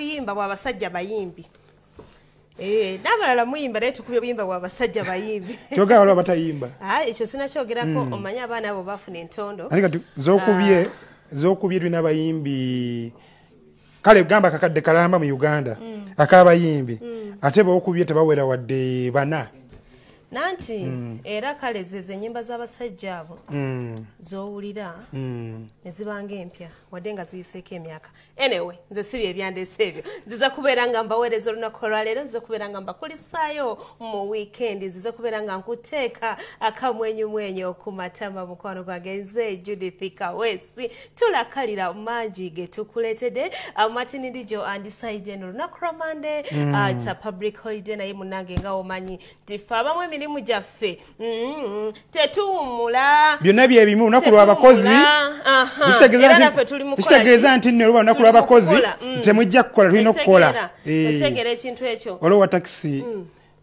buyimba bwa basajja bayimbi. N'abalala muyimba naye tukubye buyimba bwa basajja bayimbi. Kyogera waliwo abatayimba. Ekyo sinakyogerako, omanyi abaana abo bafuna entondo. Ate kati z'okubye tulina abayimbi kale gamba kakadde kalamba mu Uganda ak'abayimbi, ate b'okubye tebawera wadde bana. Nanti era kale zeze ennyimba z'abasajja abo z'owulira ne zibanga empya wadde nga ziyiseeko emyaka. Anyway, nze si bye byandeese ebyo. Nziza kubeera nga mbaweereza olunaku olwaleero, nziza kubeera nga mbakulisaayo mu weekend, nziza kubeera nga nkuteeka akamwenyumwenyu ku matama mukwano gwange. Nze Judith Kaweesi, tulakalira mangi ge tukuleetedde. Martin Ndijo and eno olunaku lwa Monday, it's a public holiday, naye munnange nga omanyi nti ffe abamu emirimu gyaffe tetuwummula. Byonna byebimu, olunaku lw'abakozi. Kitegeeza nti nno olunaku lw'abakozi temujja kukola, tulina okukola. Okitegeera ekintu ekyo. Waliwo wa takisi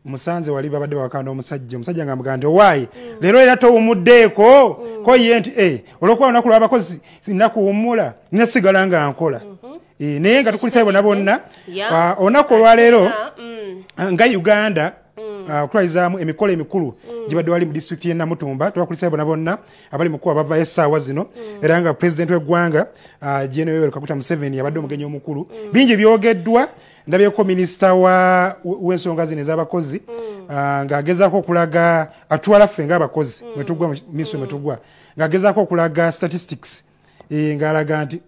musanze wali babadde wakanda omusajja, omusajja nga mugamba nti owaayi leero era towumuddeeko, ko ye nti olw'okuba olunaku lw'abakozi sinna kuwummula, nina sigala nga nkola. Naye nga tukulisayo bonna bonna olunaku olwaleero nga Uganda okutwalizaamu emikolo emikulu gibadde wali mu disitulikiti y'e Namutumba. Tubakulisayo bonna bonna abali mu kuba bavayo essaawa zino, era nga pulezidenti w'eggwanga Gen. Yoweri Kaguta Museveni abadde omugenyi omukulu. Bingi byogeddwa, ndabyeko minisita w'ensonga zino ez'abakozi ng'agezaako okulaga atwala ffe ng'abakozi mwetugwa minisitule mwetugwa, ng'agezaako okulaga statistics, ng'alaga nti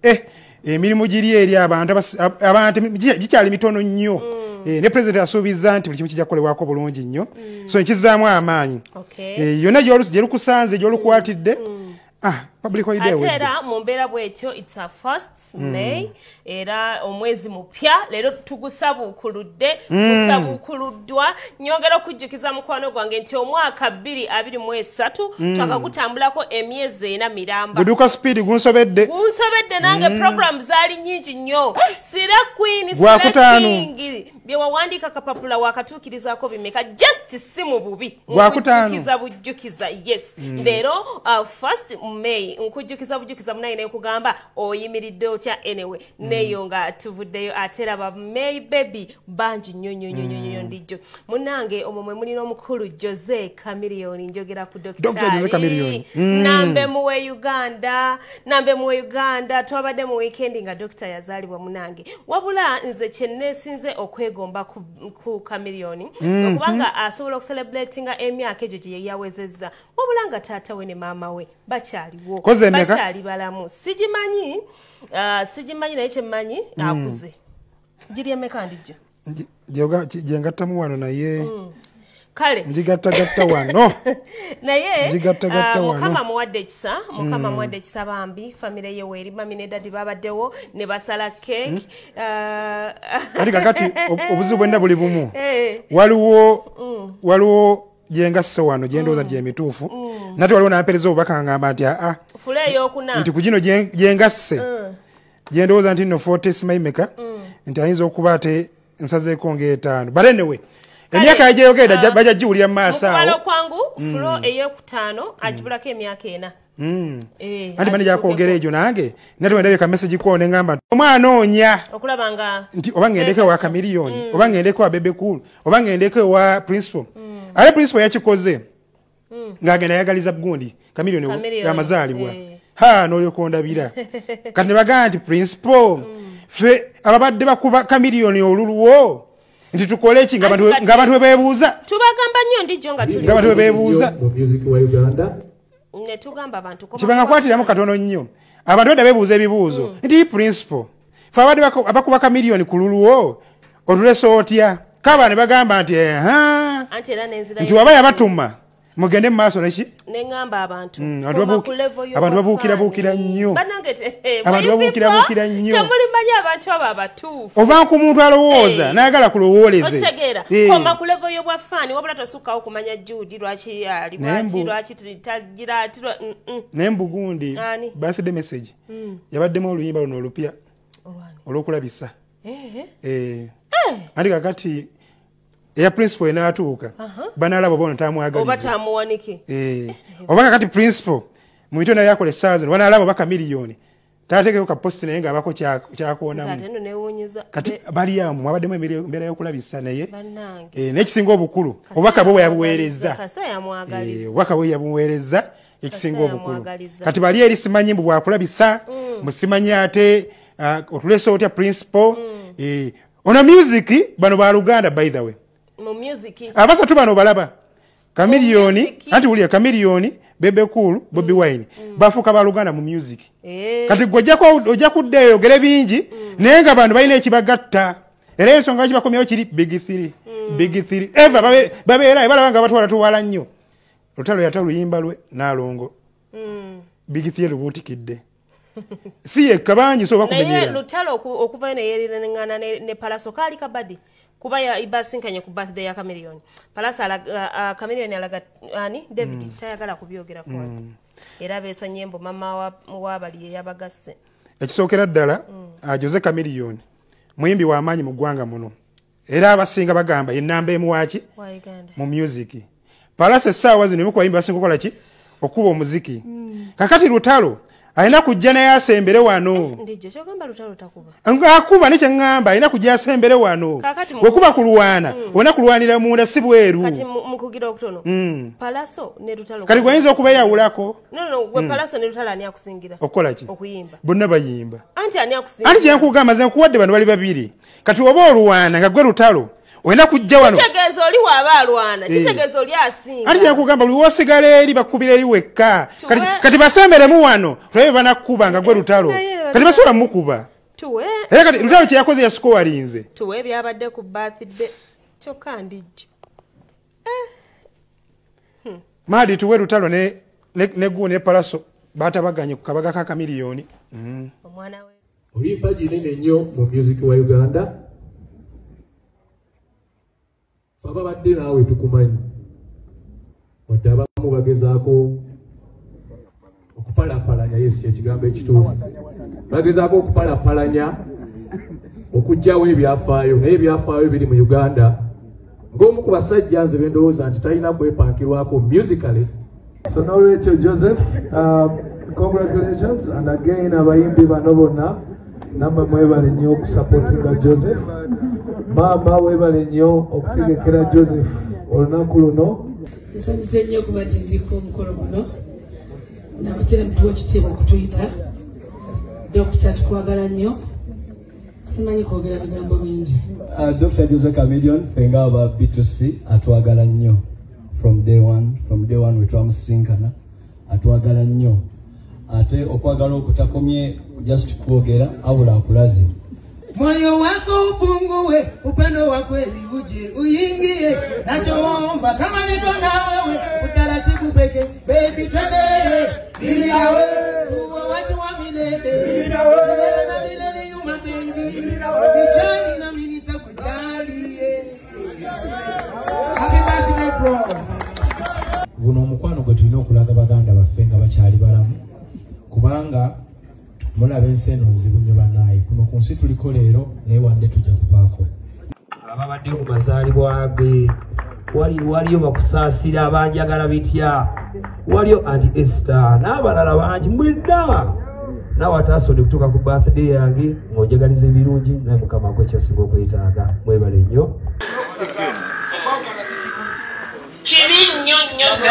emirimu giri eri abantu gikyali mitono nnyo. Ne president asuubiza nti buli kimu kijja kukolebwako bulungi nnyo, so nkizaamu amaanyi. Yonna gyerukusanze gy'olukwatidde, public holiday. Ate era mu mbeera bwetyo, it's a 1st May, era omwezi mupya leero tugusabuukuludde, gusabuukuluddwa. Nyongera okujjukiza mukwano gwange nti omwaka 2023 twakagutambulako emyezi 4 miramba. Guduka speed, gunsobedde. Gunsobedde nange, program zaali nnyingi nnyo. Sira queen, sira king, bye wawandiika kapapula wakatuukirizaako bimeka? Just si mu bubi, nkujjukiza bujjukiza. Yes, leero 1st May, nkujjukiza bujjukiza munaye nekugamba oyimiridde otya. Anyway, neyo nga tuvuddeyo, ate era ba May baby bangi nnyo nnyo nnyo nnyo ndijjo munnange. Omwo mwe mulina omukulu Jose Chameleone, njogera ku Dr. Jose Chameleone, nambe muwe Uganda, nambe muwe Uganda. Twabadde mu weekend nga Dr. yazaalibwa munange. Wabula nze kyenneesinze okwegomba ku Chameleone, okubanga asobola okucelebratinga emyaka egyo gye yawezezza, wabula nga taata we ne maama we bakyaliwo, bakyali balamu. Sigimanyi, sigimanyi, naye kyemmanyi akuze. Giri emeka ndijjo? Gyengattamu wano naye Kale njigattagatta wano. Naye Njigattagatta wano. Mukama muwadde ekisa, Mukama muwadde ekisa bambi. Famire ye weeri, mummy ne daddy babaddewo ne basala cake. Kati kakati obuzibu bwenna buli bumu, waliwo gyengasse wano gyendowooza gyemituufu, nate waliwo nampeereza obubaka ngamba nti aa fule eyokuna nti ku gino gyengasse gyendowooza nti nno 40 simanyi meka, nti ayinza okuba ate nsazeeko ng'etaano. But anyway, emyaka egyeyogedde bajja giwulira mu maaso awo. Mukubala kwangu, fulo eyokutaano agibulako emyaka 4. Anti mane gyakwogera egyo nange nate wendabye ka message ko ne ngamba omwana onya okulaba nga nti oba ngendeko ewa Chameleone, oba ngendeko ewa Bebe Cool, oba ngendeko ewa principal. Ate principal yakikoze ng'agenda yagaliza gundi Chameleone yamazaalibwa, ha n'olyoka ondabira. Kati ne bagamba nti principal, ffe ababadde bakuba Chameleone olulwo nti tukole ki ng'abantu bwe beebuuza. Tubagamba nnyo ndijjo nga tuli ng'abantu bwe beebuuza mu music wa Uganda ne tugamba abantu kibanga kwatiramu katono nnyo. Abantu badda beebuuza ebibuuzo nti principal, ffe abadde bakuba Chameleone ku lulwo otulese otya? Kaba ne bagamba nti Anti era nenzira nti waba yabatuma mugende mu maaso neki. Neŋŋamba abantu Abantu babuukira buukira nnyo. Bannange Abantu babuukira buukira nnyo. Temulimanyi abantu abo abatuufu. Ova ku muntu alowooza n'ayagala kulowooleze. Okitegeera? Koma ku level y'obwafaani, wabula tosukkawo kumanya Jude lwaki ali bwati, lwaki tagira. Naye mbugundi birthday message yabaddemu oluyimba luno olupya olw'okulabisa. Anti kakati eya principal enaatuuka banalaba bona tamwagaliza oba tamuwanike. Oba kakati principal mu mitono yakola essaawa zino banalaba oba Chameleone Tateekeko ka post naye ng'abako kyakoonamu. Kati bali awo mwabaddemu embeera y'okulabisa naye n'ekisinga obukulu obubaka bwe yabuweereza. Obubaka bwe yabuweereza ekisinga obukulu. Kati bali eri simanyi mbu bwakulabisa, musimanyi ate otulese otya principal. Ono music bano ba Luganda by the way. Mu music. Abasatu bano balaba. Chameleone, anti wulira Chameleone, Bebe Cool, Bobi Wine. Bafuuka ba Luganda mu music. Kati gwe ojja kuddayo oyogere bingi naye nga bano balina ekibagatta. Era ensonga kibakomyewo kiri big three. Big three. Eva babeera balaba nga batwala tuwala nnyo. Lutalo yata oluyimba lwe n'alongo. Big three lubuutikidde. Si yekka bangi so bakumenyera. Naye Lutalo okuvayo ne yeeriraŋŋana ne Palaso kaali kabadi. Kuba ya ibasinkanye ku birthday ya Chameleone. Palaso alaga Chameleone alaga ani David tayagala kubyogerako. Era beesonye mbu mama wa bali yabagasse. Ekisookera ddala Jose Chameleone muyimbi wa maanyi mu ggwanga muno. Era abasinga bagamba ennamba emu waaki mu music. Palaso essaawa zino emu ku bayimbi basinga okukola ki? Okuba omuziki. Kakati Lutalo alina kujja naye asembere wano. Ndijjo kyogamba Lutalo takuba. Akuba ne kyeŋŋamba alina kujja asembere wano. Wekuba kulwana, olina kulwanira munda si bweru. Kati mukugira okutono. Palaso ne Lutalo. Kati gwe oyinza okubeeyawulako. No, gwe Palaso ne Lutalo ani akusingira? Okukola ki? Okuyimba. Bonna bayimba. Anti ani akusingira? Anti kye nkugamba nze nkuwadde bano bali babiri. Kati oba olwana nga gwe Lutalo olina kujja wano. Kitegeeza oli waaba alwana, kitegeeza oli asinga. Anti kyenkugamba buli w'osigala eri bakubira eri wekka. Kati basemberemu wano tulabe banakkuba nga gwe Lutalo. Kati basobola mukuba. Era kati Lutalo kye yakoze yasikowalinze. Tuwe byabadde ku birthday kyokka ndijjo. Maadi tuwe Lutalo ne Gundi ne Palaso batabaganye ku kabaga ka Chameleone. Omwana we. Oli mpagi nene nnyo mu music wa Uganda. Ababadde naawe tukumanyi wadde abamu bagezaako okupalapalanya. Yesu kyekigambo ekituufu, bagezaako okupalapalanya okuggyawo ebyafaayo, naye ebyafaayo biri mu Uganda. Ng'omu ku basajja nze bendowooza nti talina kwepankirwako musically. So nolwekyo Joseph, congratulations and again abayimbi bano bonna namwe mwebale nnyo okusupportinga Joseph. Maama webale nnyo okutegekera Joseph olunaku luno. Nsanyuse nnyo okuba nti ndiko omukolo guno. Nabatera mutuwa ekitiibwa okutuyita. Dokita tukwagala nnyo. Simanyi kwogera bigambo bingi. Dr. Jose Chameleone ffe ng'aba B2C atwagala nnyo from day one we twamusisinkana atwagala nnyo. Ate okwagala okutakomye just kwogera abula akulaze. Moyo wako ufungue, upendo wa kweli uje uingie. Nachoomba kama niko na wewe, utaratibu peke, baby twende. Mimi na wewe, tuwe watu wa milele. Mimi na wewe, milele na milele you my baby. Mimi na wewe, nijali na mimi nitakujali. Happy birthday bro. Guno omukwano gwe tulina okulaga baganda baffe nga bakyali balamu, kubanga mulaba ensi eno nzibu nnyo bannaaye. Kuno ku nsi tuliko leero naye wadde tujja kuvaako. Ababadde ku mazaalibwa ge waliyo bakusaasira abanjagala bitya, waliyo Auntie Esther n'abalala bangi mwenna. Naawe ataasonde kutuuka ku birthday yange ng'onjagaliza ebirungi, naye Mukama akuwe ky'osinga okwetaaga. Mwebale nnyo. Kibi nnyo nnyo nnyo.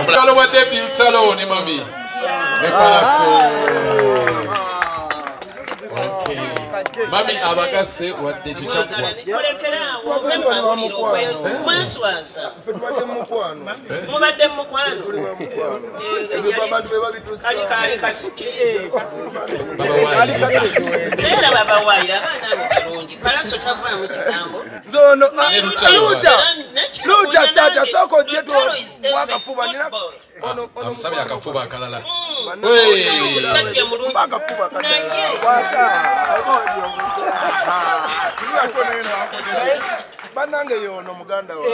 Omulalo wa David Lutalo ne mami ne Palaso. Okay. Mami abagasse wadde ekyo kyaggwa. Mweswaza. Mubadde mu mukwano. Kali kasike. Era babawaayira abaana abo balungi. Palaso tavaamu kigambo. Nzono Luta tata soko jetu wakafuba nina amusabye akafuba akalala. Omusajja mulungi. Akafuba akalala. Waka. Bannange yono muganda wange.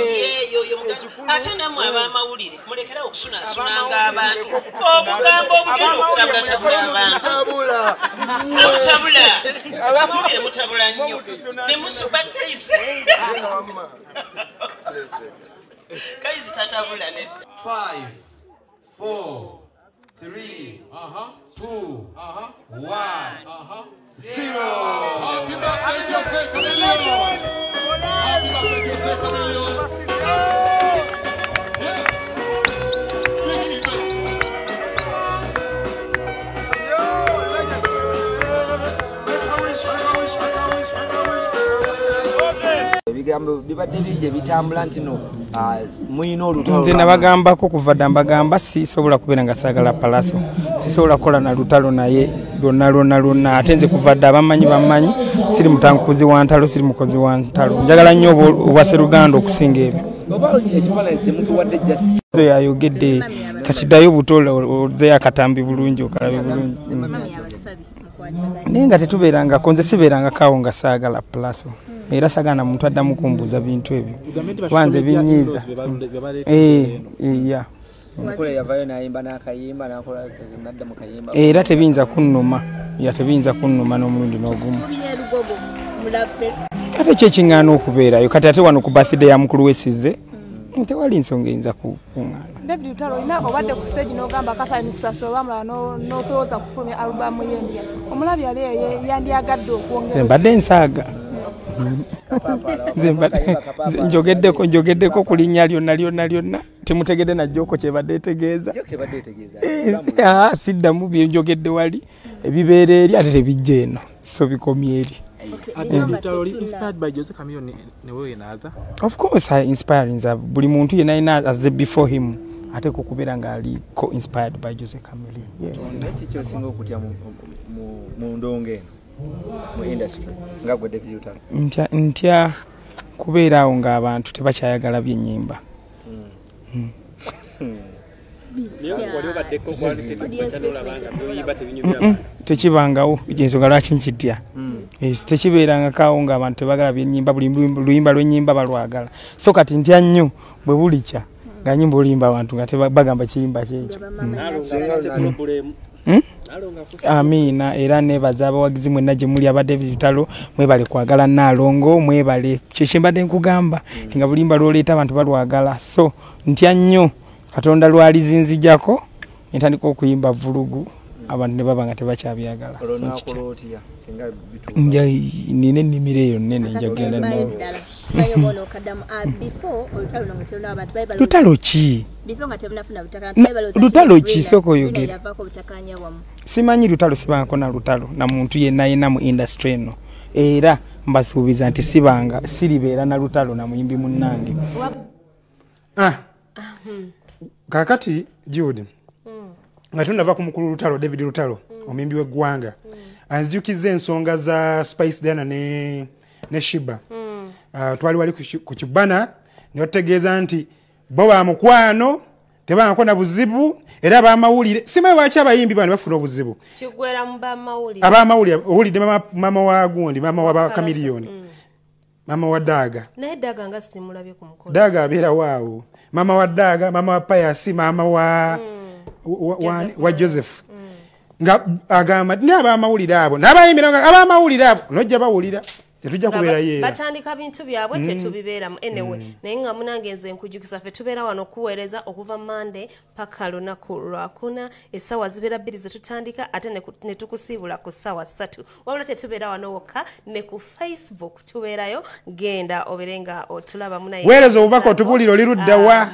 Yoyo muganda. Ate nammwe ab'amawulire mulekerawo okusunaasunanga abantu. Obugambo obugenda okutabulatabula abantu. Mutabula. Abamawulire mutabula nnyo. Ne musuba Kaizi. Kaizi tatabula nedda. 5, 4, 3, 2, 1, 0. Happy birthday, Jose Chameleone. Happy birthday, Jose Chameleone. Yes. Big events. Ebigambo bibadde bingi ebitambula nti no muyina olutalo. Nze nabagambako kuva dda mbagamba sisobola kubeera nga saagala Pallaso, sisobola kukola na lutalo naye lwonna lwonna lwonna. Ate nze kuva dda abamanyi bammanyi, siri mutankuzi wa ntalo, siri mukozi wa ntalo. Njagala nnyo obwaseruganda okusinga ebyo. Oba ekifaananyi kye mutuwadde just Nze yayogedde kati ddayo buto ozeeyo akatambi bulungi okalabe bulungi. Naye nga tetubeerangako, nze sibeerangako awo nga saagala Pallaso. Era saagala na muntu addamu kumbuuza bintu ebyo kuba nze binyiiza. Omukulu yavaayo n'ayimba n'akayimba n'akola n'adda mu kayimba. Era tebiyinza kunnuma, ya tebiyinza kunnuma n'omulundi n'ogumu. Ate ki ekiŋŋaana okubeerayo kati ate wano ku birthday ya mukulu we Sizze tewali nsonga eyinza kuŋŋaana. David Lutalo, olina obadde ku stage n'ogamba Catherine Kusasira olwamulaba n'otulowooza kufulumya alubamu y'empya. Omulabi yali yandyagadde okwongera. Nze mbadde nsaaga. Nze njogeddeko ku linnya lyonna lyonna lyonna temutegedde na jjoko kyebadde etegeeza. Siddamu bye njogedde wali ebibeera eri ate tebijja eno, so bikomye eri. Of course I inspiring buli muntu yenna yenna azze before him ate kukubeera ng'ali co inspired by Jose Chameleone. Naye kiki osinga okutya mu ndongo eno mu industry nga gwe David Lutalo? Ntya kubeera awo ng'abantu tebakyayagala byennyimba. Tekibangawo, ensonga lwaki nkitya. Tekibeerangako awo ng'abantu tebagala byennyimba, buli luyimba lw'ennyimba balwagala. So kati ntya nnyo bwe bulikya nga nnyimba oluyimba abantu nga bagamba kiyimba kyekyo. Amiina. Era nebaza abawagizi mwenna gye muli aba David Lutalo, mwebale kwagala Nnaalongo, mwebale kyekye mbadde nkugamba nti nga bulimba lw'oleeta abantu balwagala. So ntya nnyo Katonda lwalizinzijjako ntandika okuyimba vulugu abantu ne baba nga tebakyabyagala. Nina ennimiro eyo nnene nja kugenda nayo. Lutalo ki? Lutalo ki? Sooka oyogere. Simanyi lutalo, sibangako na lutalo na muntu yenna yenna mu industry eno. Era mbasuubiza nti sibanga siribeera na lutalo na muyimbi munnange. Kaakati Jude nga tunava ku mukulu Lutalo, David Lutalo, omuyimbi w'eggwanga, anzijukizza ensonga za Spice Diana ne Shiba. Twali wali ku Kibana ne batutegeeza nti bo ba mukwano tebangako na buzibu, era abamawulire simanyi lwaki abayimbi bano bafuna obuzibu. Kigwera mu bamawulire. Abamawulire owulidde mama wa gundi, mama wa Chameleone, mama wa Daga. Naye Daga nga simulabye ku mukolo. Daga abeera waawo. Mama wa Daga, mama wa Payasi, mama wa Joseph. Nga agamba naye abamawulire abo n'abayimbi abamawulire abo nojja bawulira tetujja kubeerayo era. Batandika bintu byabwe tetubibeeramu anyway. Naye nga munange nze nkujjukiza ffe tubeera wano okuweereza okuva Monday paka lunaku lwakuna, essaawa zibeera 2 zetutandika ate ne tukusiibula ku ssaawa 3. Wabula tetubeera wano wokka, ne ku Facebook tubeerayo, genda obeere nga otulaba munaye. Weereza obubaka otubuulire oli ludda wa,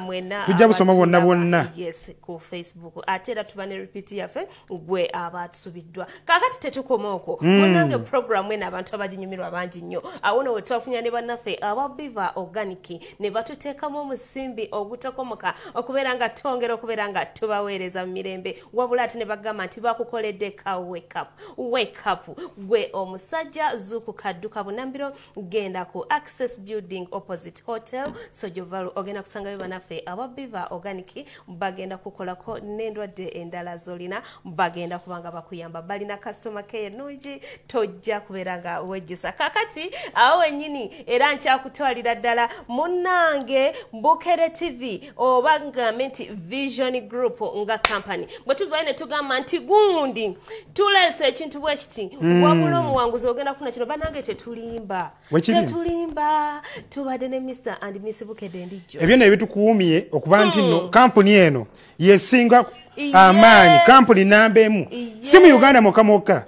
tujja busoma bwonna bwonna. Yes, ku Facebook. Ate era tuba ne repeat yaffe gwe abatusubiddwa. Kaakati tetukoma okwo. Munange program eno abantu abaginyumirwa bangi nnyo. Awo nno we twafunya ne bannaffe aba Biva Organic ne batuteekamu omusimbi ogutokomoka okubeera nga twongera okubeera nga tubaweereza mu mirembe. Wabula ate ne bagamba nti bakukoledde ka wake up. Wake up gwe omusajja zuukuka dduka bunambiro, genda ku Access Building opposite hotel Sojovalu, ogenda kusangayo bannaffe aba Biva Organic bagenda kukolako n'endwadde endala z'olina, bagenda kubanga bakuyamba. Balina customer care ennungi, tojja kubeera nga wejjusa. Kaakati Kakati awo wennyini era nkyakutwalira ddala munnange Bukedde TV oba ngambe nti Vision Group nga company. Bwe tuvayo ne tugamba nti gundi tuleese ekintu bwe kiti, wabula omuwanguzi ogenda kufuna kino. Bannange tetulimba, tetulimba, tubadde ne Mr and Miss Bukedde Ndijjo. Ebyo nebitukuumye okuba nti nno kampuni eno yesinga amaanyi, kampuni namba emu si mu Uganda mwokka mwokka,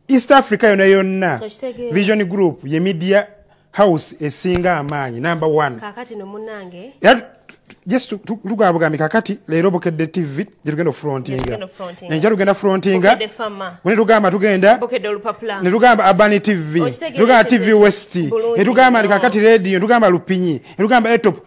East Africa yonna yonna. Vision Group ye media house esinga amaanyi, number 1. Kakati no munnange just tugabugambi kakati leero Bukedde TV gyetugenda ofrontinga, enja tugenda frontinga ne tugamba tugenda ne tugamba Urban TV, tugamba TV West, ne tugamba kakati radio, tugamba Lupinyi, ne tugamba Etop.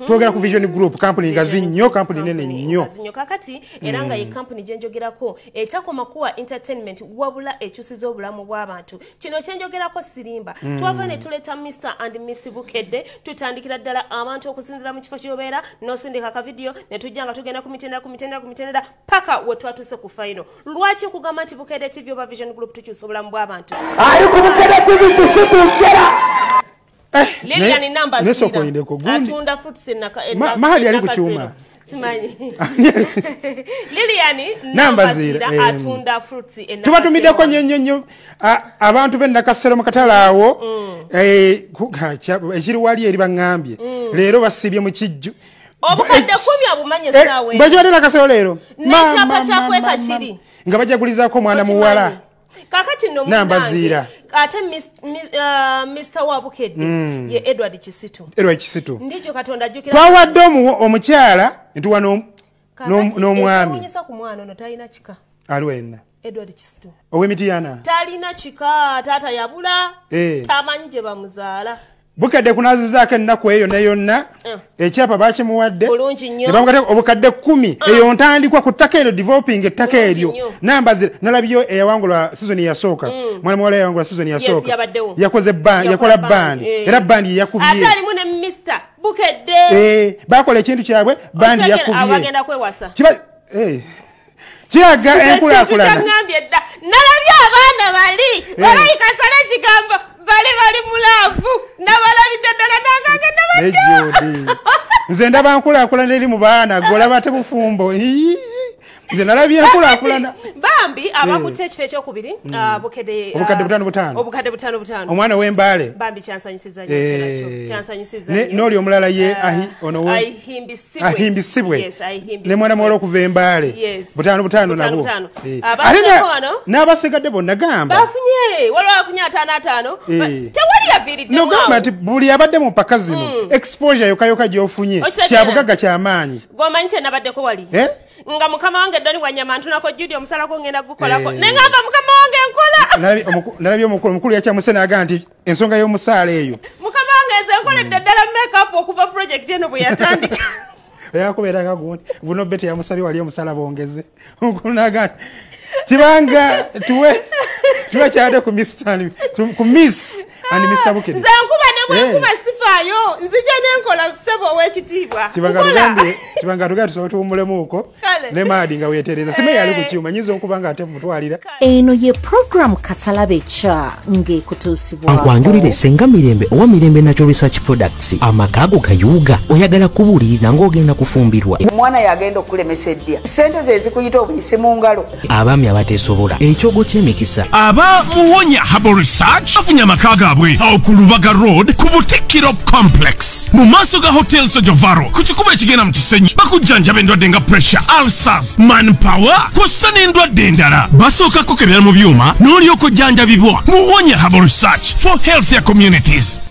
Twogera ku Vision Group, company ngazi nnyo, company nene nnyo. Kakati era nga ye company gyenjogerako etakoma kuwa entertainment wabula ekyusiza obulamu bw'abantu. Kino kyenjogerako sirimba. Twava ne tuleeta Mr and Miss Bukedde, tutandikira ddala abantu okusinziira mu kifo ky'obeera n'osindika akavidiyo ne tujja nga tugenda ku mitendera ku mitendera ku mitendera paka we twatuuse ku final. Lwaki nkugamba nti Bukedde TV oba Vision Group tukyusa obulamu bw'abantu? Ali ku Bukedde TV tusikujera. Lilian Namba atunda fruits mahali ali kuchuma simanyi. Lilian Namba zira atunda fruits. Tubatumiddeko nnyo nnyo nnyo abantu b'e Nakasero mu katale awo, ekiri wali eri baŋŋambye leero basibye mu kijju. Obukadde 10 abumanye essaawa eno. Bakibadde Nakasero leero n'ekyapa kyakweka kiri nga bajagulizaako omwana muwala. Kakati no Nambaziira ate Mr wa Bukedde ye Edward Kisitu. Edward Kisitu ndijo Katonda ajjukira twawadde omukyala ntuwa n'omwami. Onyesa ku mwana ono talina kika. Aliwenna Edward Kisitu ow'emitiyana talina kika, taata yabula, tamanyi gye bamuzaala. Bukedde kunazizaako ennaku eyo ne yonna, ekyapa bakimuwadde ne bamugatako obukadde 10. Eyo ntandikwa ku ttaka eryo, developing ettaka eryo. Nambazira nalabyo eyawangula season eyasooka, mwana muwala eyawangula season eyasooka yakoze band, yakola band, era band yakubye. Ate alimu ne Mr Bukedde bakola ekintu kyabwe, band yakubye. Abagenda kwewasa kiraga enkulaakulana. Nalabye abaana bali balayika nsala ekigambo bali bali mulavu nabalabidde ddala nangange nabadde. Nze ndaba nkulaakulana eri mu baana golaba tebufumbo. Nze nalabye enkulaakulana. Bambi abakutte ekifo ekyokubiri Bukedde obukadde 5 5, obukadde 5 5, omwana w'Embaale. Bambi kyansanyusiza nnyo, kyansanyusiza nnyo. N'oli omulala ye ahi ono we ahimbisibwe ne mwana muwala okuva Embaale, 5 5 nabo. Ate n'abasigadde bonna gamba bafunye, waliwo afunye 5 5, tewali yaviiridde. Nogamba nti buli abadde mu mpaka zino exposure yokka yokka gy'ofunye kyabugagga kyamaanyi. Gwomanyi kye nabaddeko wali nga mukama wange Doni Wanyama ntunako Judy omusalako ngenda gukolako, ne ngamba mukama wange nkola. Nalabye omukulu yakyamuse n'agamba nti ensonga y'omusaala eyo mukama wange nze nkoledde ddala make up okuva project eno bwe yatandika. Yakubeera nga gundi buno Betty yamusabye wali omusaala bongeze, omukulu n'agamba nti kibanga tuwe tuwe ku Mr ku Miss and Mr Bukedde. Nze nkuba ne bwe nkuba sifaayo nzija ne nkola ssebo ow'ekitiibwa. Kibanga tugambye tusobola tuwummulemuuko ne maadi nga weetereza simanyi ali ku kyuma nyinza okuba nga ate mutwalira. Eno ye program Kasalabe Cha ng'ekutuusibwa Nkwanjulire Senga Mirembe owa Mirembe Natural Research Products. Amaka go gayuuga, oyagala kubuulirira ng'ogenda kufumbirwa. Omwana yagenda okulemesa eddya, ssente ze zikuyita obuyise mu ngalo. Abaami abateesobola, ekyogo ky'emikisa. Aba Muwonya Herbal Research bafunye amaka gaabwe awo ku Lubaga Road ku Butikkiro Complex mu maaso ga Hotel Sojovaro ku kikubo ekigenda mu Kisenyi. Bakujjanjaba endwadde nga pressure, ulcers, manpower kw'ossa n'endwadde endala. Basooka kukebera mu byuma n'olyoka ojjanjabibwa. Muwonya Herbal Research for healthier communities.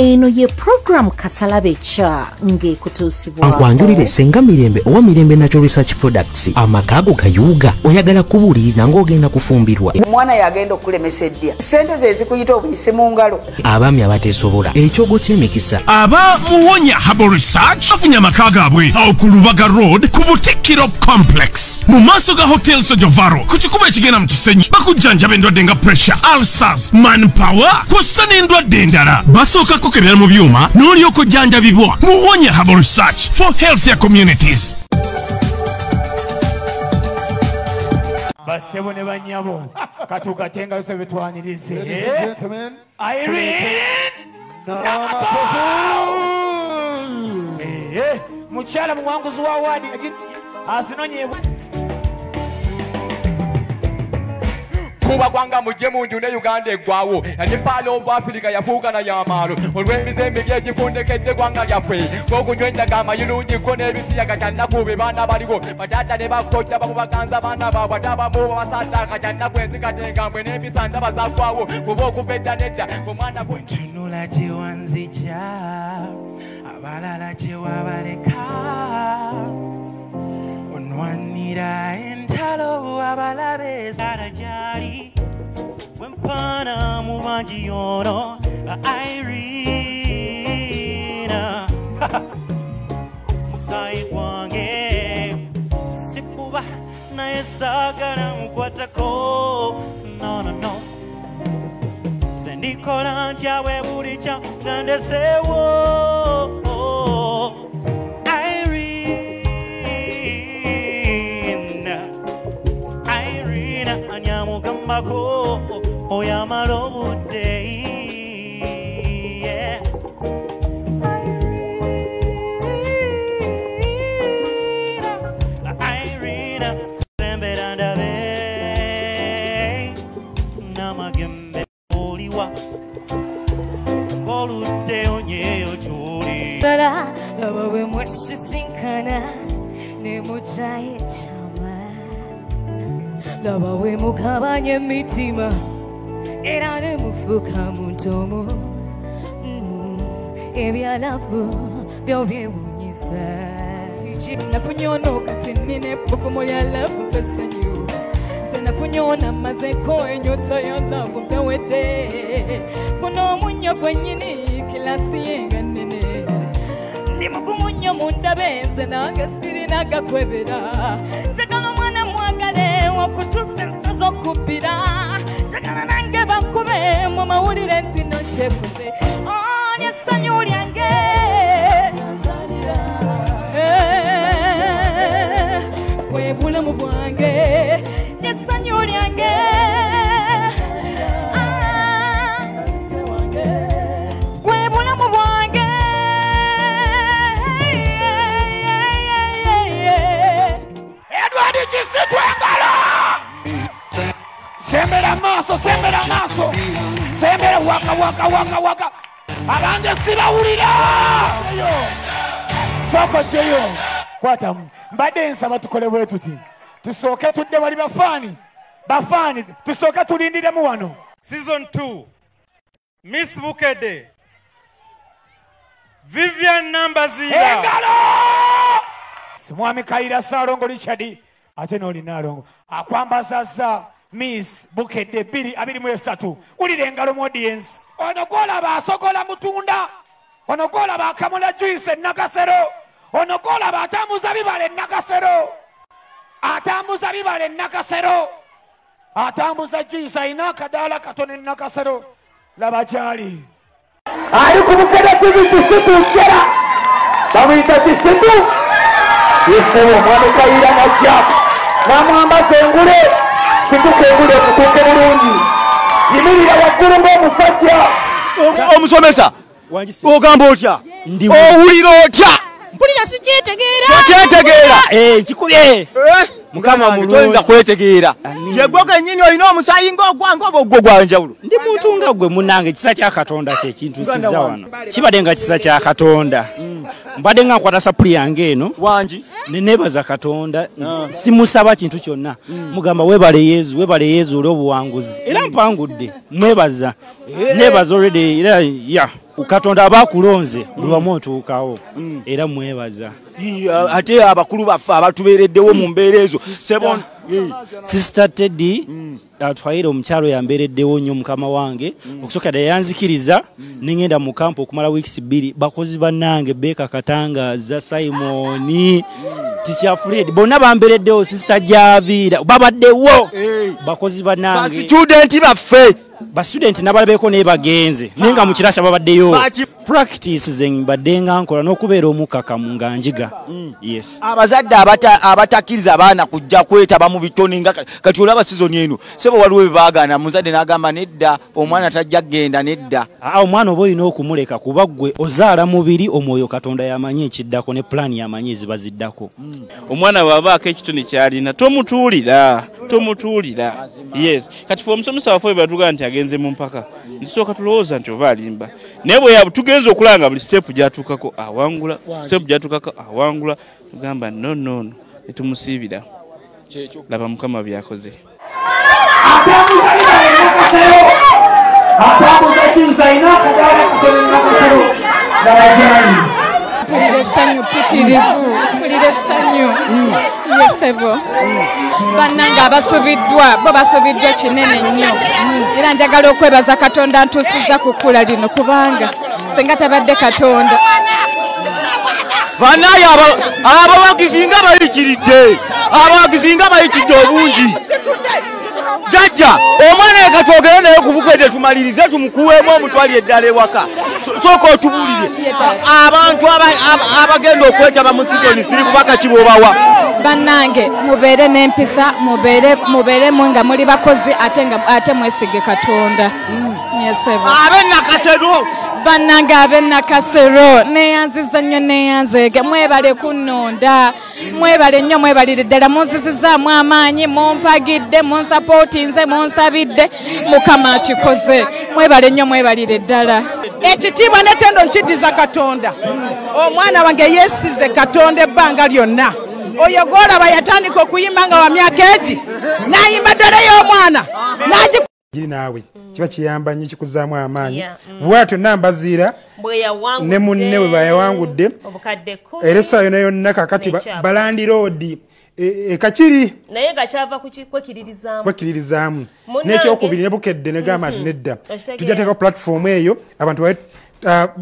Eno ye program Kasalabe Cha ng'ekutuusibwako Ankwanjulire Senga Mirembe owa Mirembe Natural Research Products. Amaka go gayuuga, oyagala kubuulirira ng'ogenda kufumbirwa. Omwana yagenda okulemesa eddya, ssente ze zikuyita obuyise mu ngalo. Abaami abateesobola, ekyogo ky'emikisa. Aba Muwonya Herbal Research bafunye amaka gaabwe awo ku Lubaga Road ku Butikkiro Complex mu maaso ga Hotel Sojovaro ku kikubo ekigenda mu Kisenyi. Bakujjanjaba endwadde nga pressure, ulcers, manpower kw'ossa n'endwadde endala. Basooka kukebera mu byuma n'olyoka ojjanjabibwa. Muwonya Herbal Research for healthier communities. Basebo ne banyabo katugatenga yose betwanirize. Ladies and gentlemen, Irene Namatovu. Mukyala muwanguzi wa award azinonye kuba gwanga mujje munju ne Uganda eggwawo ekipaalo of Africa yafuuka na yamaalo olw'emize emibi egifundekedde gwanga lyaffe ng'okunywa enjaga amayirungi ko n'ebisiyaga kyannaku be baana baliwo bataata ne bakojja bamubaganza baana baabwe ate abamu babasaddaaka kyannaku ensi katengambwe n'empisa ndaba zaggwawo kuba okuva edda n'edda omwana bwentunula gye wanzija abalala gye wabaleka onwanira entalo abalabe gyali wempana mu bangi yono Irene musayi gwange sikuba naye saagala nkwatako no no no nze ndikola ntya bwe buli kya nga ndeseewo Irene anyamugambako oyamala obudde yeah. Irene sembera ndabe namagembe oliwa ng'oludde onyeyo gy'oli laba bwe mwesisinkana ne mukyaye ekyama laba bwe mukabanya emitima era ne mufuuka muntu omu ebyalavu byo byewuunyisa. Nafunye ono kati nnina ebbugumu lya laavu mpesanyu nze nafunye ono amazeko ennyota ya laavu mpewedde guno omunnyo gwennyini kilasi ye nga nnene ndi mugumu nnyo mundabe nze nange sirina gakwebera njagala omwana mwagale okutuusa ensi z'okubbira njagala nange bakube mu mawulire nti no kyekuze onye essanyu lyange bwe bulamu bwange n'essanyu lyange bwe bulamu bwange. Edward Kisitu engalo sembera maaso sembera maaso sembera waka waka waka waka abange sibawulira soko jeyo kwatamu mbadde nsaba tukole bwe tuti tusooke tudde wali bafaani tusooke tulindiremu wano. Season 2 Miss Bukedde Vivian Nambazira engalo Mwami Kaira Ssalongo Richard ate n'olina alongo akwambazaza Miss Bukedde 2023 wulira engalo mu audience. Ono gw'olaba asogola mutunda, ono gw'olaba akamula juice e Nakasero, ono gw'olaba atambuza bibala e Nakasero, atambuza bibala e Nakasero, atambuza juice alina akadaala katono e Nakasero. Laba gy'ali ali ku Bukedde TV Kisitu jera bamuyita Kisitu yesebo omwami Kaira najja n'amwambaza engule situka engule okutuuke bulungi yimirira waggulu ng'omusajja. Omusomesa ogamba otya? Owulira otya? Mpulira sikyetegeera. Tokyetegeera? Nkikubye. Mukama mulungi. Toyinza kwetegeera. Yegwe kennyini olina omusaayi ng'ogwange oba ogwo gwa njawulo? Ndi muntu nga gwe munnange, ekisa kya Katonda kye kintuusizza wano. Kibadde nga kisa kya Katonda. Mbadde nga nkwata sapuli yange eno. Wangi. Ne neebaza Katonda. Simusaba kintu kyonna. Mugamba weebale Yezu, weebale Yezu olw'obuwanguzi. Era mpangudde. Mwebaza. Neebaza already era ya. Katonda aba akulonze buli wamu otuukawo, era mwebaza. Ate abakulu baffe abatubeereddewo mu mbeera ezo, Sister Teddy atwayire omukyalo yambeereddewo nnyo, mukama wange. Okusooka ddala yanzikiriza nengenda mu kampu okumala weeks 2. Bakozi bannange Beka Katangaza, Simoni, Teacher Fred, bonna bambeereddewo. Sister Javiira, babaddewo bakozi bannange. Basitudenti baffe, basitudenti nabalabeko naye bagenze, naye nga mu kirasa babaddeyo. Practice ze mbadde nga nkola n'okubeera omukakamu nga njiga. Yes. Abazadde abatakkiriza abaana kujja kwetaba mu bitone, nga kati olaba sizoni eno, sebo, waliwo bebaagaana, muzadde n'agamba nedda, omwana tajja kgenda, nedda. Omwana oba olina okumuleka, kuba ggwe ozaala mubiri, omwoyo Katonda yamanyi ekiddako ne pulaani yamanyi eziba ziddako. Omwana bw'abaako ekitone kyalina, tomutuulira, tomutuulira. Yes, kati fe omusomesa waffe bwe batugamba nti agenze mu mpaka, ntisooka tulowooza nti oba alimba, naye bwe tugenza okulaba nga buli step gyatuukako awangula, step gyatuukako awangula, tugamba no, no, no, netumusiibira. Laba Mukama byakoze. Atambuza bibala, atambuza kyusa ina akadaala kutola Nakasero nabajani. Mpulira essanyu ppitirivu, mpulira essanyu yesebo. Bannange abasubiddwa bo basubiddwa kinene nnyo, era njagala okwebaza Katonda ntuusizza ku kkula lino, kubanga singa tabadde Katonda. Banaye abawagizi nga bayikiridde, abawagizi nga bayikiridde obungi. Jajja omwana eka twogere naye ku Bukedde, tumalirize tumukuweemu omutwali eddala ewaka. Sooka otubuulire abantu abagenda okwetaba mu season 3, bubaka ki bw'obawa? Bannange, mubeere n'empisa, mubeeremu nga muli bakozi, ate nga ate mwesige Katonda. Yesebo. Ab'e Nakasero. Bannange ab'e Nakasero, neeyanziza nnyo, neeyanzeege, mwebale kunnonda, mwebale nnyo, mwebalire ddala, munzizizaamu amaanyi, mumpagidde, munsapootinze, munsabidde, Mukama akikoze. Mwebale nnyo, mwebalire ddala. Ekitiibwa n'ettendo nkiddiza Katonda. Omwana wange yeesize Katonda ebbanga lyonna. Oyo gwolaba yatandika okuyimba nga wa myaka egi, n'ayimba ddala y'omwana n'agi. Giri naawe kiba kiyamba nnyo, kikuzaamu amaanyi. Bwatyo Nambaziira ne munne bwe bayawangudde obukadde 10 era essaawa yonna yonna kakati N'ekyapa. Balandiroodi ekakiri. Naye nga kyava ku kwekiririzaamu. Kwekiririzaamu. Munnange. N'ekyokubiri ne Bukedde negamba nti nedda, Okitegeera. tujja teeka platform eyo abantu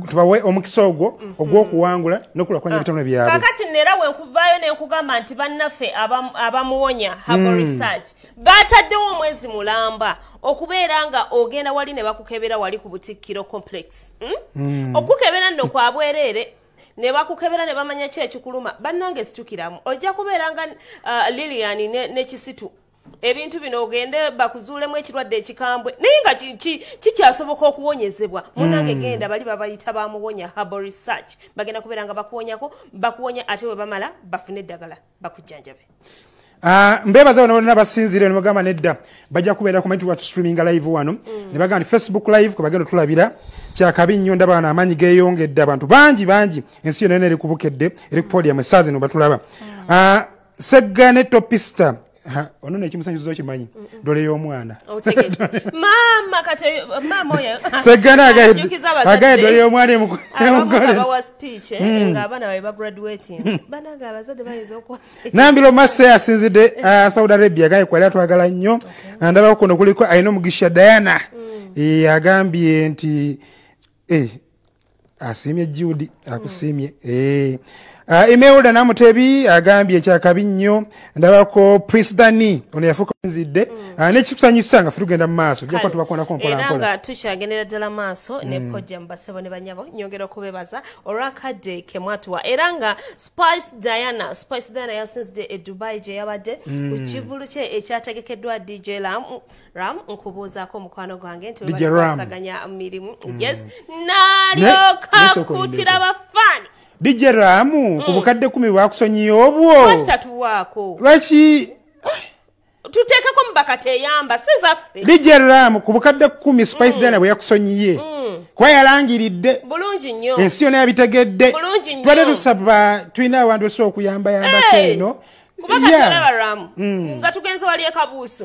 tubawe omukisa ogwo ogw'okuwangula n'okulakulanya ebitone byabwe. Kakati neera bwe nkuvaayo ne nkugamba nti bannaffe abamuwonya Herbal Research bataddewo omwezi mulamba okubeera nga ogenda wali ne bakukebera wali ku Butikkiro Complex, Okukebera nno kwa bwereere, ne bakukebera ne bamanya ki ekikuluma. Bannange, situkiramu, ojja kubeera nga Lilian ne Kisitu, ebintu bino ogende bakuzuulemu ekirwadde ekikambwe naye nga kikyasoboka okuwonyezebwa. Munange, genda bali babayita bamuwonya Herbal Research, bagenda kubeera nga bakuwonyako, bakuwonya, ate bwe bamala bafune eddagala bakujjanjabe. Mbebaza bano bonna basinziire ne bagamba nedda, bajja kubeera ku wa streaming live wano, ne bagamba nti Facebook live kwe bagenda otulabira. Kyakabi nnyo, ndaba wano amaanyi geeyongedde, abantu bangi bangi, ensi yonna eri ku Bukedde, eri ku podium essaawa zino batulaba. Seggane Topista, ono nekimusanyuza okimanyi, dole y'omwana. Otegedde maama, kati maama oyo Seggane ajjukiza abazadde. agaye dole y'omwana Abamu emugole. abawa speech ng'abaana babe bagraduating, banange abazadde bayinza okuwa. Nambiro Mase asinzidde Saudi Arabia, agaye kwali atwagala nnyo. Ndabako kuno kuliko alina omugisha Diana. Agambye nti asiimye Judy, akusiimye. Imelda Namutebi agambye kyakabi nnyo. Ndabako Prince Dani, ono yafuuka nzidde. N'ekikusanyusa nga ffe tugenda mu maaso, tujja kuba tubakonako mpola Era mpola. nga tukyagendera ddala maaso ne podium, basebo ne banyabo, nyongera okubebaza olw'akadde ke mwatuwa. Era nga Spice Diana, Spice Diana yasinzidde e Dubai gye yabadde ku kivulu kye ekyategekeddwa DJ Ram. Ram, nkubuuzaako omukwano gwange nti DJ Ram. basaganya mirimu. Yes, n'alyoka Ne sooka akuutira oyindeko. bafaani. DJ Ramu, ku bukadde 10 bwakusonyiye obwo. Lwaki tatuwaako? Lwaki? Tuteekeko mubaka teyamba si zaffe. DJ Ram, ku bukadde 10 Spice Diana bwe yakusonyiye, kuba yalangiridde Bulungi nnyo. ensi yonna yabitegedde. Bulungi nnyo. Tubadde tusaba, tulina abantu osobola okuyambayambako Hey! eno. Kuba kati olaba Ramu, nga tugenze wali e Kabuusu,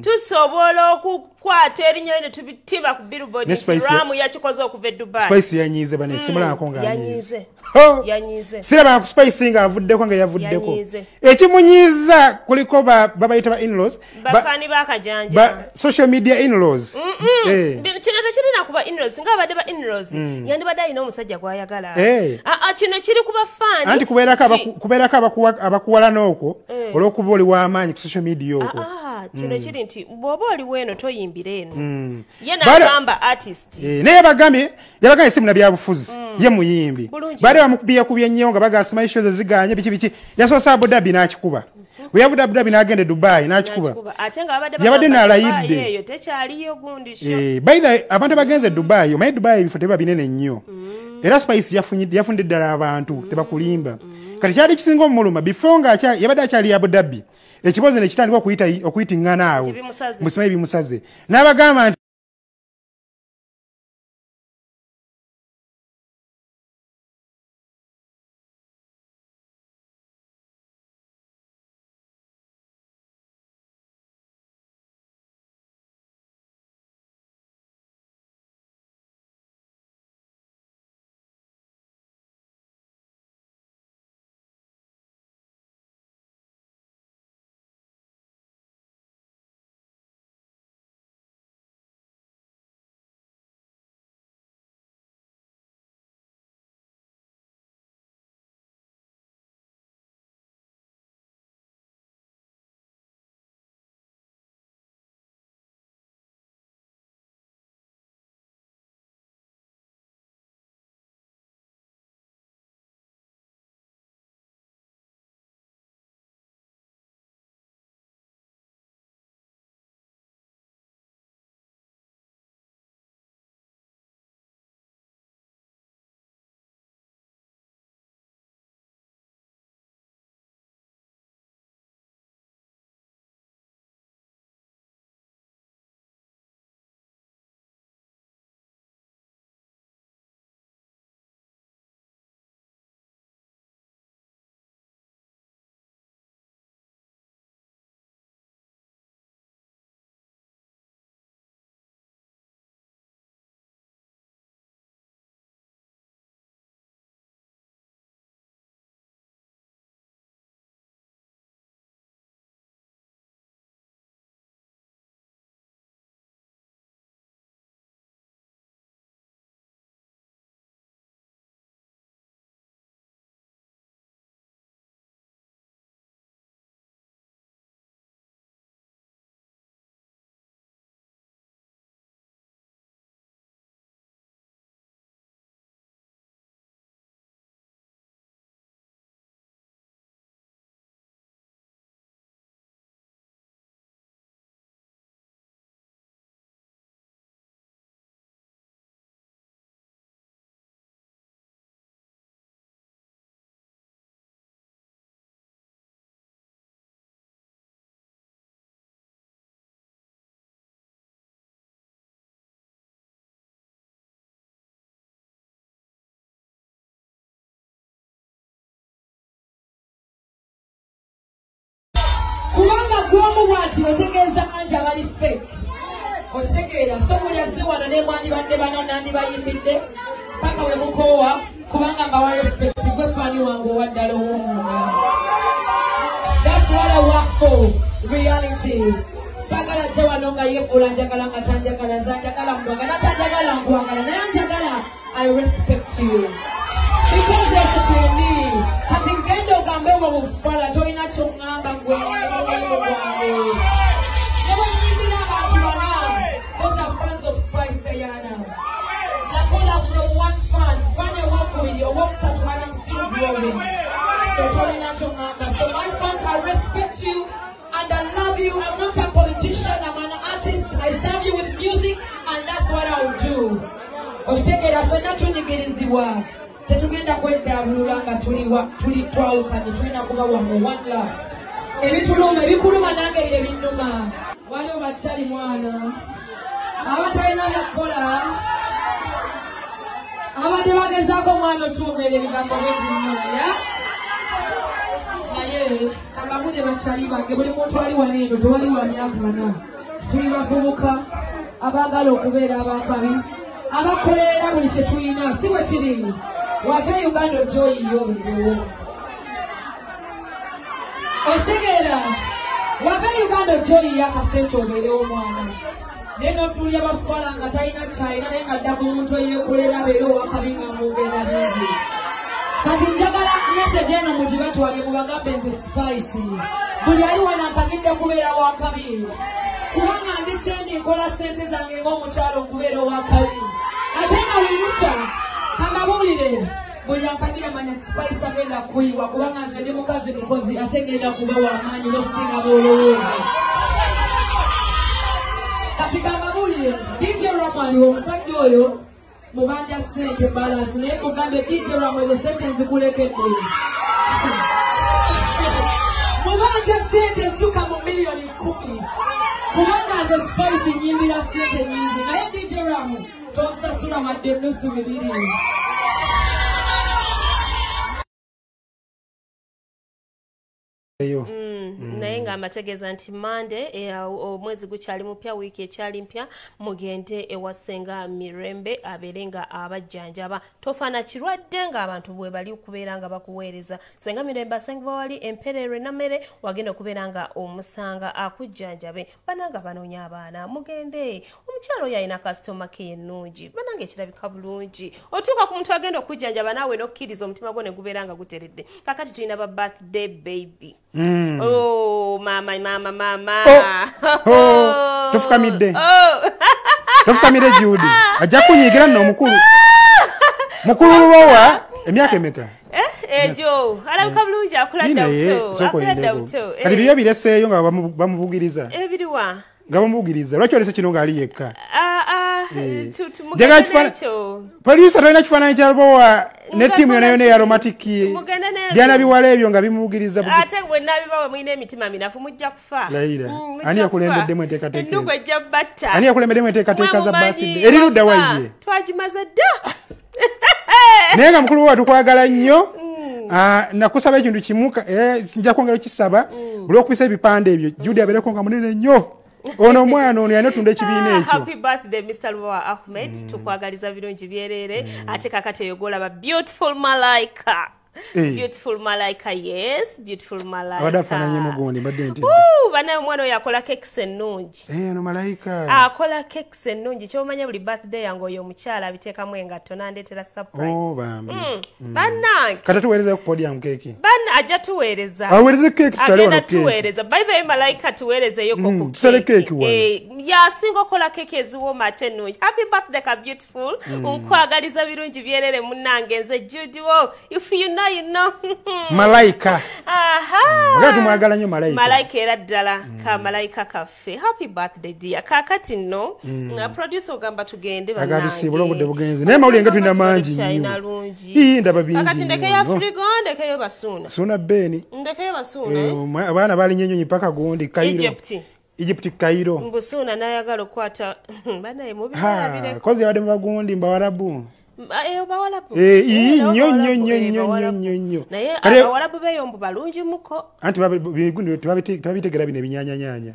tusobola okukwata erinnya lye ne tubitiba ku billboard nti Ramu yakikoze okuva e Dubai. Spice yanyiize bane, simulako nga yanyiize. Yanyiize. Siraba ku Spice nga avuddeko nga yavuddeko. Ekimunyiiza kuliko babayita ba in-laws, bafaani bakajanja. Social media in-laws. Kino tekirina kuba in-laws, nga abadde ba in-laws, yandibadde alina omusajja gw'ayagala. Kino kiri ku bafaani. Anti kubeerako abakuwalana okwo olw'okuba oli w'amaanyi ku social media okwo. Kino kiri nti bw'oba oli weeno toyimbira eno. Ye n'agamba artist. Naye yabagambye si munnabyabufuzi, ye muyimbi. Baali bamukubiyakubye nnyo nga bagamba shows ziganye biki biki. Yasoose Abu Dhabi n'akikuba. Bwe yavudde Abu Dhabi n'agenda e Dubai n'akikuba. Ate nga babadde yabadde n'alayidde. Eyo tekyaliyo gundi sho. By the way, abantu abagenze e Dubai, omanyi Dubai ebifo tebiba binene nnyo. Era Spice yafunidde ddala abantu tebakulimba. Kati kyali kisinga omuluma before nga yabadde akyali Abu Dhabi. Ekibozi ne kitandika okuyitiŋŋana awo. Musimanyi bimusaze. N'abagamba nti kubanga gwomu bw'ati otegeeza anti abali fake okitegeera. So buli azze wano ne mwandibadde bana nandibayimbidde paka we mukoowa, kubanga mbawa respect. Gwe faani wange owa ddala ow'omunda. That's what I work for, reality. Saagala jje wano nga yeefuula njagala nga tanjagala, nze njagala mugagala natanjagala nkwagala, naye njagala I respect you because ekyo kyendi. Kati ngenda ogambe obwo bufala tolina ky'oŋŋamba gwe omulembe gwange. Ne bwe nnyimbira abantu bana, those are fans of Spice Diana. Nakola from one fan, fan owokubiri, owokusatu, and I'm still growing. So tolina ky'oŋŋamba. So my fans, I respect you and I love you. I'm not a politician, I'm an artist. I serve you with music and that's what I'll do. Okitegeera ffenna tunyigirizibwa. Tetugenda kweddabulula nga tuli twawukanye, tulina kuba wamu, one love. Ebituluma ebikuluma nange bye binnuma. Waliwo bakyali mwana abatalina byakukola, abadde bagezaako omwana otwogera ebigambo bingi nnyo, ya naye Naye kababulye bakyali bange buli muntu ali wano eno tewali wa myaka ana. Tuli bavubuka abaagala okubeera abakabi abakolerera buli kye tulina, si bwe kiri? Wava e Uganda ojja oyiye obeerewo. Osegeera, wava e Uganda ojja oyiye akasente obeerewo omwana. Naye n'otuulya bafala nga talina kyalina naye ng'adda ku muntu eyeekolera abeere owakabi nga mugenda bingi. Kati njagala message eno mugibatwale mubagambe nze Spice. Buli ali wano ampagidde kubeera wakabi. Kubanga ndi kyendi nkola ssente zange ng'omukyalo okubeera owakabi. Ate nga buli lukya kambabuulire buli ampagira manya nti Spice tagenda kuyiwa kubanga nze ndi mukazi mukozi ate ngenda kuba w'amaanyi n'osinga bw'olowooza. Kati kambabuulire DJ Ramu aliwo omusajja oyo mubanja ssente balance naye mugambe DJ Ramu ezo ssente nzikulekedde. Mubanja ssente zituuka mu miliyoni 10 kubanga nze Spice nyimbira ssente nnyingi naye DJ Ramu tonsasula wadde nusu bibiri. Naye nga amategeeza nti Monday omwezi gukyali mupya, wiiki ekyali mpya, mugende ewa Ssenga Mirembe abeere nga abajjanjaba. Tofaana kirwadde ng'abantu bwe bali okubeera nga bakuweereza. Ssenga Mirembe asangibwa wali Empererwe Nammere, wagenda okubeera nga omusanga akujjanjabe. Bannange abanoonya abaana mugende, omukyalo oyo alina kasitoma ke ennungi, bannange kirabika bulungi. Otuuka ku muntu agenda okujjanjaba naawe n'okkiriza omutima gwo ne gubeera nga guteredde. Kaakati tulina ba birthday baby. Oh, mama, mama, mama. Oh, tofukamidde. Tofukamidde Judy. Ajja kunyigira nno omukulu. Mukulu Lubowa emyaka emeka? Ejo, alabika bulungi akula buto. Akula buto. Kati biriyo bireseeyo nga bamubugiriza. Ebiriwa? Nga bamubugiriza. Lwaki olese kino ng'ali yekka? Poliisi tolina kifaananyi kya Lubowa ne ttiimu yonna yonna eya Aromatic byana biwala ebyo nga bimubugiriza. Ate bwe naabibawe mulina emitima minafu mujja kufa. Layira, ani yakulembeddemu enteekateeka? Ennugu ejja batta. Ani yakulembeddemu enteekateeka za birthday? Eri ludda wa ye? Twagimaze dda. Naye nga mukulu wa tukwagala nnyo. Nakusaba ekintu kimu, nja kwongera okukisaba, buli okubisa ebipande ebyo Judy abeereko nga munene nnyo. Ono omwana ono yanotunda ekibiina ekyo. Happy birthday Mr. Lubowa Ahmed, tukwagaliza birungi byerere. Ate kakati eyo gw'olaba beautiful Malaika. Beautiful Malaika, yes, beautiful Malaika. Abadde afaananye mugundi mbadde ntidde. Banaye omwana oyo akola cakes ennungi. Ono Malaika. Akola cakes ennungi. Ky'omanya buli birthday yange oyo omukyala abiteekamu engatto n'andeetera surprise. Oh, bambi. Bannange. Kati tuweerezeeyo ku podium keeki. Banna ajja tuweereza. Aweereze keeki tusale wano keeki. Agenda tuweereza. By the way Malaika tuweerezeeyo ko ku keeki. Tusale keeki wano. Yasinga okukola keeki eziwooma ate ennungi. Happy birthday ka beautiful. Nkwagaliza birungi byerere munnange nze Judy wo. If you know, you know. Malaika. Aha. Nga tumwagala nnyo Malaika. Malaika era ddala ka Malaika kaffe. Happy birthday dear. Kaakati nno producer ogamba tugende bannange. Agatusiibula obudde bugenze. Naye mawulire nga tulina mangi nnyo. Ii ndaba bingi. Kakati ndekeyo Afrigo, ndekeyo Basuuna. Suuna Beni. Ndekeyo Basuuna. Abaana balinnya ennyonyi paka gundi Cairo. Egypt Cairo. Mbusuuna n'ayagala okukwata banaye mubirabire. Kozi yabadde mu bagundi mbawarabu. Bawalabu. Nnyo nnyo nnyo nnyo nnyo nnyo. Naye abawalabu beeyombu balungi muko. Anti tebabitegera bino ebinyanyanyaanya.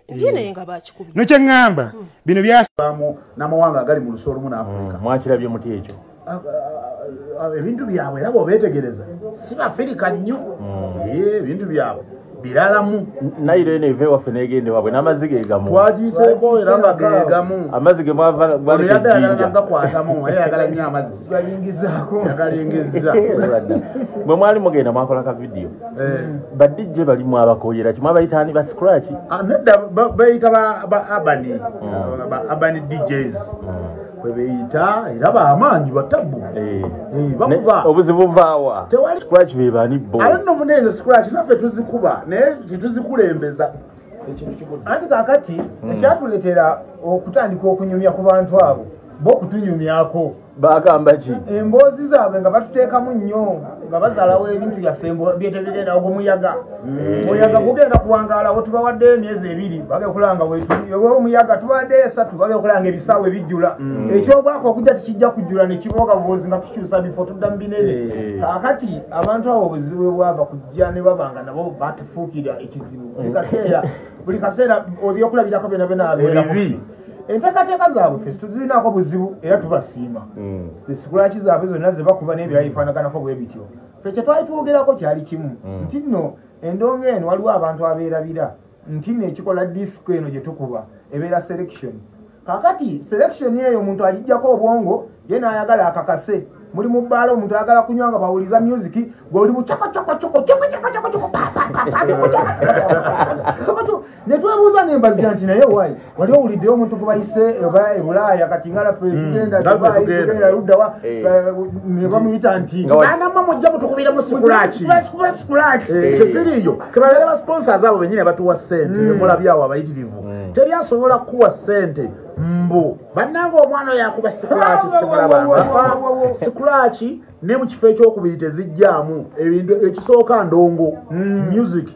Ndiye naye nga bakikubye. No kye ŋŋamba bino byasaamu n'amawanga agali mu lusi olumu n'Afrika. Mwakirabye muti ekyo? Ebintu byabwe era bw'obeetegereza si Bafirika nnyo. Ebintu byabwe biralamu. Nayiro eno eva ewaffe n'egenda ewaabwe n'amazzi ge gamu. Twagiyiseeko era nga ge gamu. Amazzi ge mwava baleka ejjinja. Gakwatamu naye ayagala nnyo amazzi. Galingizaako. Galingiza. Bwe mwali mugenda mwakola ka vidiyo. Ba DJ bali mwabakoyera ki? Mwabayita ani ba scratch? Nedda bayita ba urban. Ba urban DJs. Bwe beyita era b'amaanyi batabu. Bakuba. Obuzibu buvaawa. Scratch be bani bo. I don't know munezo scratch naffe tuzikuba naye tetuzikulembeza. Anti kaakati ekyatuleetera okutandika okunyumya ku bantu abo Bo kutunyumyako. Bagamba ki? Emboozi zaabwe nga batuteekamu nnyo nga bazalawo ebintu byaffe byetebigenda ogw'omuyaga. Omuyaga gugenda kuwangaalawo, tubawaddeyo emyezi 2 bagenda okulaba nga wetuli. Oba omuyaga tubawaddeyo 3 bagenda okulaba nga ebisaawe bijjula. Ekyobwaka okujja tekijja kujjula ne kibooga bubozi nga tukyusa bifo tudda mu binene. Kaakati abantu abo obuzibu bwe bwava kujja ne baba nga nabo batufuukira ekizibu. Buli kaseera ebyokulabirako byonna byonna abeera Ebibi. Enteekateeka zaabwe ffe tuzirinaako buzibu era tubasiima. Sikulaki zaabwe zonna ze bakuba n'ebirala bifaanaganako bwe bityo. Ffe kye twali twogerako kyali kimu nti nno endongo eno waliwo abantu abeerabira nti nno ekikola disco eno gye tukuba ebeera selection. Kaakati selection eyo omuntu agiggyako obwongo ye n'ayagala akakase. Muli mu bbaala omuntu ayagala kunywa nga bawuliza music gwe oli mu choko choko choko choko choko choko choko pa pa pa pa choko choko choko. Ne twebuuza n'embazira nti naye wayi wali owuliddeyo omuntu gwe bayise oba e Bulaaya kati nga laffe tugenda Dubai tugenda ludda wa ne bamuyita nti Baana mmwe mujja mutukubiremu sikulaki. Teziriiyo. Kebabeera ba sponsors abo bennyini abatuwa ssente mulabye awo abayitirivu. Teri asobola kukuwa ssente mbu bannange omwana oyo akuba sikulaki simulabanga. Sikulaki ne mu kifo ekyokubiri tezijjaamu ebintu ekisooka ndongo music.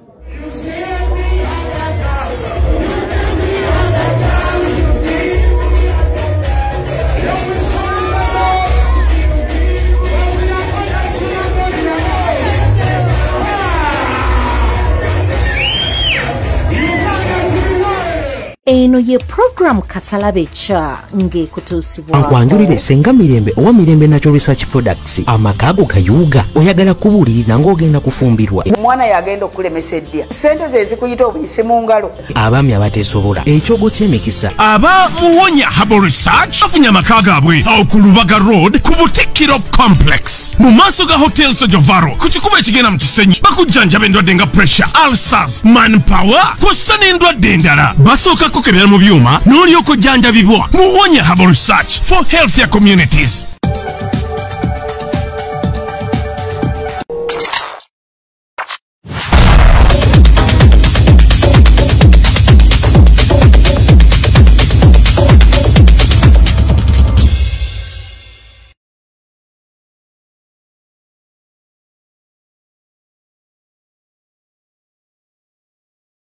Eno ye program Kasalabe cha ng'ekutuusibwa. Nkwanjulire Senga Mirembe owa Mirembe Natural Research Products. Amaka go gayuuga, oyagala kubuulirira ng'ogenda kufumbirwa. Omwana yagenda okulemesa eddya. Ssente ze zikuyita obuyise mu ngalo. Abaami abateesobola, ekyogo ky'emikisa. Aba Muwonya Herbal Research bafunye amaka gaabwe awo ku Lubaga Road ku Butikkiro Complex mu maaso ga Hotel Sojovaro ku kikubo ekigenda mu Kisenyi. Bakujjanjaba endwadde nga pressure, ulcers, manpower kw'ossa n'endwadde endala. Basooka kukebera mu byuma n'olyoka ojjanjabibwa. Muwonya Herbal Research for healthier communities.